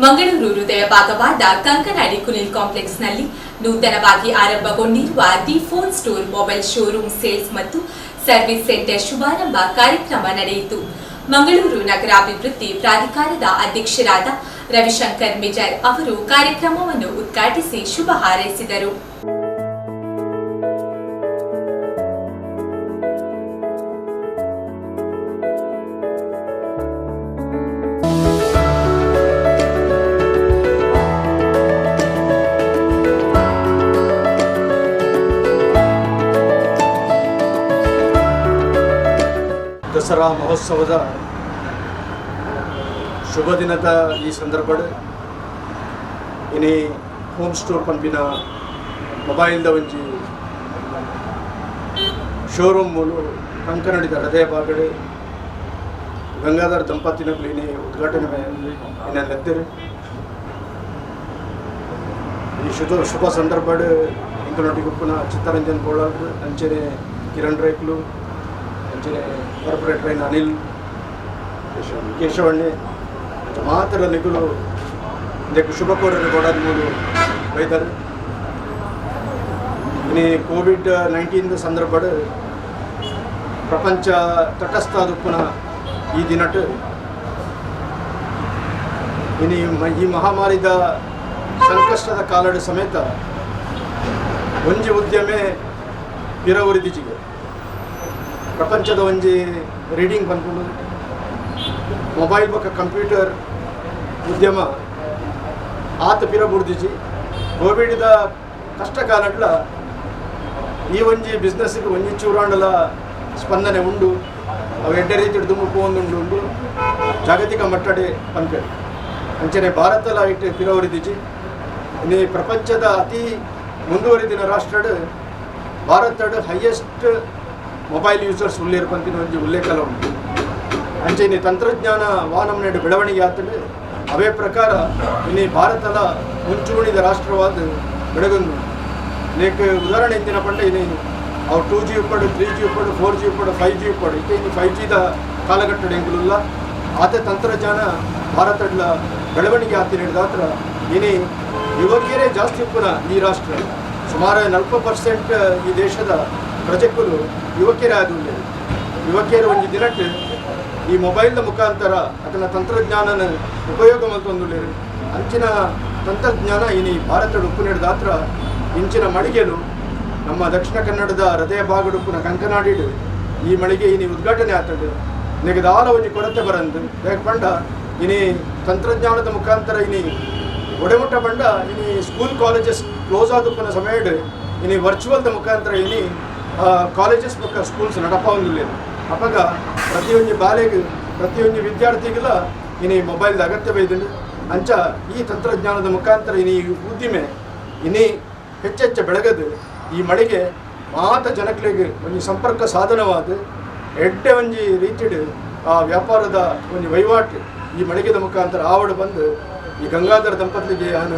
ಮಂಗಳೂರು ಹೃದಯ ಭಾಗವಾದ ಕಂಕನಾಡಿ ಕುನಿಲ್ ಕಾಂಪ್ಲೆಕ್ಸ್ನಲ್ಲಿ ನೂತನವಾಗಿ ಆರಂಭಗೊಂಡಿರುವ the phone store mobile showroom, sales ಮತ್ತು ಸರ್ವಿಸ್ ಸೆಂಟರ್ ಶುಭಾರಂಭ ಕಾರ್ಯಕ್ರಮ ನಡೆಯಿತು. ಮಂಗಳೂರು ನಗರಾಭಿವೃದ್ಧಿ ಪ್ರಾಧಿಕಾರದ ಅಧ್ಯಕ್ಷರಾದ ರವಿಶಂಕರ್ ಮಿಜಾರ್ ಅವರು ಕಾರ್ಯಕ್ರಮವನ್ನು ಉದ್ಘಾಟಿಸಿ ಶುಭ ಹಾರೈಸಿದರು. ದಸರಾ ಮಹೋತ್ಸವದ ಶುಭ ದಿನದ ಈ ಸಂದರ್ಭಡ್ ಇನಿ ಹೋಮ್ ಸ್ಟೋರ್ ಪನ್ಪಿನ ಮೊಬೈಲ್ದ ಒಂಜಿ ಶೋರೂಮ್ ಮೂಲು ಕಂಕನಾಡಿದ ಹೃದಯ ಭಾಗಡ್ ಗಂಗಾಧರ್ ದಂಪತಿನಕುಲು ಇನಿ ಉದ್ಘಾಟನೆ ಇನ್ನ ಲೆತ್ತೆರ್. ಈ ಶುಭ ಶುಭ ಸಂದರ್ಭಡ್ ಇಂಕುನೊಟ್ಟಿಗೆ ಉಪ್ಪುನ ಚಿತ್ತರಂಜನ್ ಬೋಳಾರ್, ಅಂಚನೆ ಕಿರಣ್ ರೈಕ್ಲು, ಅಂಚನೆ ಕಾರ್ಪೊರೇಟರ್ ಐನ ಅನಿಲ್ ಕೇಶವಣ್ಣೆ ಮಾತ್ರ ನಿಕುಲು ಇಂದಕ್ಕೆ ಶುಭ ಕೋರರು ಕೊಡೋದು ಮೂಲು ಬೈದಾರೆ. ಇನಿ ಕೋವಿಡ್-19 ಸಂದರ್ಭಡ್ ಪ್ರಪಂಚ ತಟಸ್ಥ ಉಪ್ಪುನ ಈ ದಿನಟ್ ಇನಿ ಈ ಮಹಾಮಾರಿದ ಸಂಕಷ್ಟದ ಕಾಲಡ್ ಸಮೇತ ಒಂಜಿ ಉದ್ಯಮೆ ಪಿರ ಉರಿದಿಜಿಗೆ. ಪ್ರಪಂಚದ ಒಂಜಿ ರೀಡಿಂಗ್ ಪನ್ಪುಂಡು, ಮೊಬೈಲ್ ಬೊಕ್ಕ ಕಂಪ್ಯೂಟರ್ ಉದ್ಯಮ ಆತ ಪಿರ ಬುಡ್ದಿಜಿ. ಕೋವಿಡ್ದ ಕಷ್ಟ ಕಾಲಡ್ಲ ಈ ಒಂಜಿ ಬಿಸ್ನೆಸ್ಗೆ ಒಂಜಿ ಚೂರಾಂಡಲ ಸ್ಪಂದನೆ ಉಂಡು, ಅವು ಎಡ್ಡೆ ರೀತಿಡ್ ದುಂಬು ಪೋವೊಂದುಂಡು ಉಂಡು ಜಾಗತಿಕ ಮಟ್ಟಡೆ ಪನ್ಪೆರ್. ಅಂಚನೆ ಭಾರತಲ ಐಟ್ ಪಿರ ಒರಿದಿಜಿ. ಇನಿ ಪ್ರಪಂಚದ ಅತಿ ಮುಂದುವರಿದಿನ ರಾಷ್ಟ್ರಡ್ ಭಾರತಡ್ ಹೈಯೆಸ್ಟ್ ಮೊಬೈಲ್ ಯೂಸರ್ಸ್ ಉಲ್ಲೇರ್ ಪನ್ಪಿನ ಒಂಜಿ ಉಲ್ಲೇಖಲ ಉಂಟು. ಅಂಚನೆ ತಂತ್ರಜ್ಞಾನ ವಾನಮ್ನೆಡ್ ಬೆಳವಣಿಗೆ ಆತಂಡು, ಅವೇ ಪ್ರಕಾರ ಇನಿ ಭಾರತದ ಮುಂಚೂಣಿದ ರಾಷ್ಟ್ರವಾದ ಬೆಳಗೊಂದು. ನೇಕ್ ಉದಾಹರಣೆ ಎಂಚಿನ ಪಂಡ, ಇನಿ ಅವು 2ಜಿ ಉಪ್ಪಡು, 3ಜಿ ಉಪ್ಪಡು, 4ಜಿ ಉಪ್ಪಡು, 5ಜಿ ಉಪ್ಪಡು. ಇತ್ತೆ ಇನಿ 5ಜಿದ ಕಾಲಘಟ್ಟಡ್ ಎಂಕುಲುಲ್ಲ. ಆತ ತಂತ್ರಜ್ಞಾನ ಭಾರತಡ್ಲ ಬೆಳವಣಿಗೆ ಆತಿನ ಇನಿ ಯುವಕಿಯರೇ ಜಾಸ್ತಿ ಉಪ್ಪುನ ಈ ರಾಷ್ಟ್ರ. ಸುಮಾರು 40% ಈ ದೇಶದ ಪ್ರಜೆಕುಲು ಯುವಕಿಯರೇ ಆದುಲ್ಲೆರ್. ಯುವಕಿಯರು ಒಂಜಿ ದಿನಟ್ ಈ ಮೊಬೈಲ್ದ ಮುಖಾಂತರ ಅದನ್ನ ತಂತ್ರಜ್ಞಾನನ ಉಪಯೋಗ ಮಲ್ತೊಂದುಲ್ಲೆರ್. ಅಂಚಿನ ತಂತ್ರಜ್ಞಾನ ಇನಿ ಭಾರತಡ್ ಉಪ್ಪುನೆಡ್ದಾತ್ರ ಇಂಚಿನ ಮಳಿಗೆಲು ನಮ್ಮ ದಕ್ಷಿಣ ಕನ್ನಡದ ಹೃದಯ ಭಾಗಡ್ ಉಪ್ಪುನ ಕಂಕನಾಡಿಡ್ ಈ ಮಳಿಗೆ ಇನಿ ಉದ್ಘಾಟನೆ ಆತಂಡು. ದಾಲ ಒಂಜಿ ಕೊರತೆ ಬರಂದು. ದಾಯೆ ಪಂಡ ಇನಿ ತಂತ್ರಜ್ಞಾನದ ಮುಖಾಂತರ ಇನಿ ಒಡೆಮುಟ್ಟ ಪಂಡ, ಇನಿ ಸ್ಕೂಲ್ ಕಾಲೇಜಸ್ ಕ್ಲೋಸ್ ಆದುಪ್ಪುನ ಸಮಯಡ್ ಇನಿ ವರ್ಚುವಲ್ದ ಮುಖಾಂತರ ಇನಿ ಕಾಲೇಜಸ್ ಬೊಕ್ಕ ಸ್ಕೂಲ್ಸ್ ನಡಪಾವೊಂದುಲ್ಲೆರ್. ಅಪಗ ಪ್ರತಿಯೊಂಜಿ ಬಾಲೆಗ್, ಪ್ರತಿಯೊಂಜಿ ವಿದ್ಯಾರ್ಥಿಗಳ ಇನಿ ಮೊಬೈಲ್ದ ಅಗತ್ಯ ಬೈದುಂಡು. ಅಂಚ ಈ ತಂತ್ರಜ್ಞಾನದ ಮುಖಾಂತರ ಇನಿ ಈ ಉದ್ದಿಮೆ ಇನಿ ಹೆಚ್ಚೆಚ್ಚ ಬೆಳಗದು ಈ ಮಳಿಗೆ ಮಾತ ಜನಕ್ಲೆಗ್ ಒಂಜಿ ಸಂಪರ್ಕ ಸಾಧನವಾದ ಎಡ್ಡೆ ಒಂಜಿ ರೀತಿಡ್ ಆ ವ್ಯಾಪಾರದ ಒಂಜಿ ವಹಿವಾಟು ಈ ಮಳಿಗೆದ ಮುಖಾಂತರ ಆವಡ್ ಬಂದು ಈ ಗಂಗಾಧರ ದಂಪತಿಗೆ ನಾನು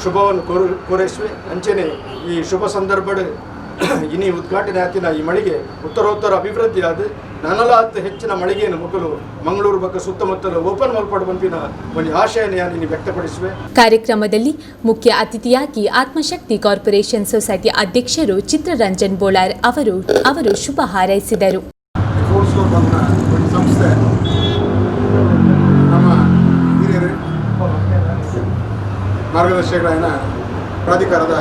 ಶುಭವನ್ನು ಕೋರೈಸುವೆ. ಅಂಚನೆ ಈ ಶುಭ ಸಂದರ್ಭಡ್ ಇನಿ ಉದ್ಘಾಟನೆ ಆತಿನ ಈ ಮಳಿಗೆ ಉತ್ತರೋತ್ತರ ಅಭಿವೃದ್ಧಿ ಆದ ನನಲಾತ್ ಹೆಚ್ಚಿನ ಮಳಿಗೆಯನ್ನು ಮೊದಲು ಮಂಗಳೂರು ಬೊಕ್ಕ ಸುತ್ತಮುತ್ತಲು ಓಪನ್ ಮಲ್ಪಡು ಪನ್ಪಿನ ಒಂಜಿ ಆಶಯನ ಯಾನ್ ಇನಿ ವ್ಯಕ್ತಪಡಿಸುವೆ. ಕಾರ್ಯಕ್ರಮದಲ್ಲಿ ಮುಖ್ಯ ಅತಿಥಿಯಾಗಿ ಆತ್ಮಶಕ್ತಿ ಕಾರ್ಪೊರೇಷನ್ ಸೊಸೈಟಿ ಅಧ್ಯಕ್ಷರು ಚಿತ್ರರಂಜನ್ ಬೋಳಾರ್ ಅವರು ಅವರು ಶುಭ ಹಾರೈಸಿದರು. ಫೋನ್ ಸ್ಟೋರ್ ಪನ್ಪಿನ ಒಂಜಿ ಸಂಸ್ಥೆ ನಮ್ಮ ಹಿರಿಯರು ಮಾರ್ಗದರ್ಶಕರಾಯನ ಪ್ರಾಧಿಕಾರದ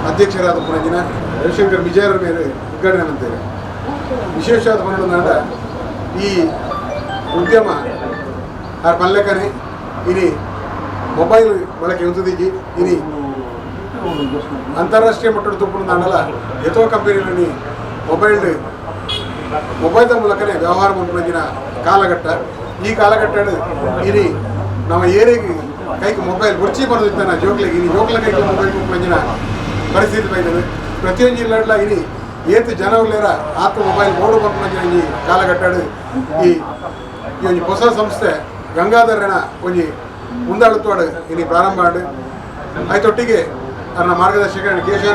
ಅಧ್ಯಕ್ಷರಾದ ಪುನಜಿನ ರವಿಶಂಕರ್ ಮಿಜಾರ್ ಮೇರೆ ಉದ್ಘಾಟನೆ ಮಂತೇವೆ. ವಿಶೇಷವಾದ ಪನ್ನೊಂದು, ಈ ಉದ್ಯಮ ಆರ್ ಪನ್ಲೆಕ್ಕನೆ ಇನಿ ಮೊಬೈಲ್ ಬಳಕೆ ಉಂತುದಿಜಿ. ಇನಿ ಅಂತಾರಾಷ್ಟ್ರೀಯ ಮಟ್ಟದ ತುಪ್ಪುನ ಏತೋ ಕಂಪನಿలని ಮೊಬೈಲ್ ಮೊಬೈಲ್ದ ಮೂಲಕನೇ ವ್ಯವಹಾರ ಮಲ್ಪುನ ಕಾಲಘಟ್ಟ. ಈ ಕಾಲಘಟ್ಟಡ್ ಇನಿ ನಮ್ಮ ಏರಿಗೆ ಕೈಕ್ ಮೊಬೈಲ್ ಬೊರ್ಚಿ ಬರೋದಿತ್ತಾನ ಜೋಕ್ಲೆಗ್, ಇನಿ ಜೋಕ್ಲ ಕೈಕ್ ಮೊಬೈಲ್ ಕೊರ್ಪುನ ಪರಿಸ್ಥಿತಿ ಬೈದದು. ಪ್ರತಿಯೊಂಜಿ ಇಲ್ಲಡ್ಲ ಇನಿ ಏತ್ ಜನ ಉಲ್ಲೇರ ಆತ್ ಮೊಬೈಲ್ ಬೋಡು ಪನ್ಪುನ ಈ ಕಾಲಘಟ್ಟಡ್ ಈ ಈ ಒಂಜಿ ಹೊಸ ಸಂಸ್ಥೆ ಗಂಗಾಧರನ ಒಂಜಿ ಮುಂದಾಳುತ್ವಾಡು ಇನಿ ಪ್ರಾರಂಭ ಆಂಡ್. ಐತೊಟ್ಟಿಗೆ ಅರ್ನ ಮಾರ್ಗದರ್ಶಕ ಕೇಶವ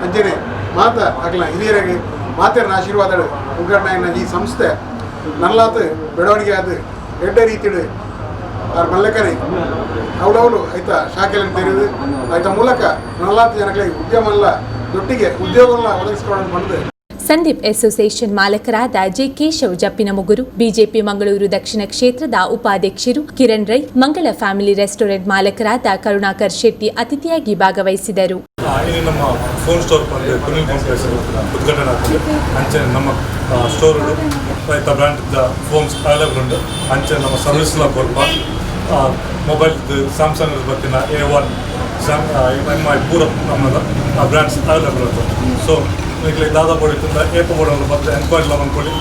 ಅಂಚನೆ ಮಾತ ಅಕ್ಲ ಹಿರಿಯರಿಗೆ ಮಾತೆರ್ನ ಆಶೀರ್ವಾದ ಉದ್ಘಾಟನೆ ಈ ಸಂಸ್ಥೆ ನಲ್ಲಾತ್ ಬೆಳವಣಿಗೆ ಆದ ಎಡ್ಡೆ ರೀತಿಡ್. ಆರ್ ಮಲ್ಲಕನೆ ಅವಳವಳು ಐತ ಶಾಖೆಗಳನ್ನು ತೆರೆದು ಐತ ಮೂಲಕ ನಲ್ಲಾತು ಜನಗಳಿಗೆ ಉದ್ಯಮ ದೊಟ್ಟಿಗೆ ಉದ್ಯೋಗಗಳನ್ನ ಒದಗಿಸಿಕೊಳ್ಳೋಣ ಬಂದು. ಸಂದೀಪ್ ಅಸೋಸಿಯೇಷನ್ ಮಾಲಕರಾದ ಜೆ ಕೇಶವ್ ಜಪ್ಪಿನಮುಗುರು, ಬಿಜೆಪಿ ಮಂಗಳೂರು ದಕ್ಷಿಣ ಕ್ಷೇತ್ರದ ಉಪಾಧ್ಯಕ್ಷರು ಕಿರಣ್ ರೈ, ಮಂಗಳ ಫ್ಯಾಮಿಲಿ ರೆಸ್ಟೋರೆಂಟ್ ಮಾಲಕರಾದ ಕರುಣಾಕರ್ ಶೆಟ್ಟಿ ಅತಿಥಿಯಾಗಿ ಭಾಗವಹಿಸಿದರು. ಇಲ್ಲಿ ನಮ್ಮ ಫೋನ್ ಸ್ಟೋರ್ ಬಂದು ಕುನಿಲ್ ಕಾಂಪ್ಲೆಕ್ಸ್ ಉದ್ಘಾಟನೆ ಆಗ್ತದೆ. ಅಂಚೆ ನಮ್ಮ ಸ್ಟೋರ್ ರೈತ ಬ್ರ್ಯಾಂಡ್ ಫೋನ್ಸ್ ಅವೈಲೇಬಲ್ ಉಂಟು. ಅಂಚೆ ನಮ್ಮ ಸರ್ವಿಸ್ಲ ಕೊರ್ಪ. ಮೊಬೈಲ್ ಸ್ಯಾಮ್ಸಂಗ್ ಬತ್ತಿನ ಎ1, ಸ್ಯಾಮ್ ಎಮ್ I ಪೂರ ನಮ್ಮದ ಬ್ರ್ಯಾಂಡ್ಸ್ ಅವೈಲೇಬಲ್ ಉಂಟು. ಸೊ ನಿಕ್ಲೆ ದಾದ ಬೋಡಿತ್ತಂದ ಏಪ ಬೋಡನ್ನು ಬತ್ತೆ ಎನ್ಕ್ವೈರಿ ಮನ್ಕೊಳ್ಳಿ.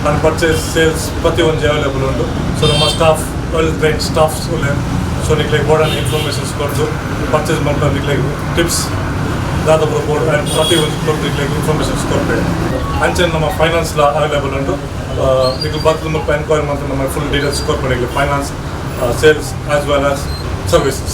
ನಾನು ಪರ್ಚೇಸ್, ಸೇಲ್ಸ್ ಪ್ರತಿ ಒಂಜಿ ಅವೈಲೇಬಲ್ ಉಂಟು. ಸೊ ನಮ್ಮ ಸ್ಟಾಫ್ ವೆಲ್ ಟ್ರೈನ್ ಸ್ಟಾಫ್ಸ್ ಉಲ್ಲೆ. ಸೊ ನಿಕ್ಲೆ ಬೋರ್ಡನ್ನು ಇನ್ಫಾರ್ಮೇಷನ್ಸ್ ಕೊಡ್ದು, ಪರ್ಚೇಸ್ ಮಾಡ್ಕೊಂಡು ನಿಕ್ಲೆ ಟಿಪ್ಸ್ ದಾದ ಬೋರ್ಡ್ ಆ್ಯಂಡ್ ಪ್ರತಿ ಒಂದು ಕೊಟ್ಟು ನಿಕ್ಲೆ ಇನ್ಫಾರ್ಮೇಷನ್ಸ್ ಕೊಡ್ತೇವೆ. ಅಂಚೆ ನಮ್ಮ ಫೈನಾನ್ಸ್ಲ ಅವೈಲೇಬಲ್ ಉಂಟು. ನಿಕ್ಲು ಬತ್ತು ಮುಲ್ಪ ಎನ್ಕ್ವೈರಿ ಮಾಡ್ತಾರೆ, ನಮ್ಮ ಫುಲ್ ಡೀಟೇಲ್ಸ್ ಕೊಡ್ಕೊಂಡು ನಿಕ್ಲೆ finance, sales as well as services.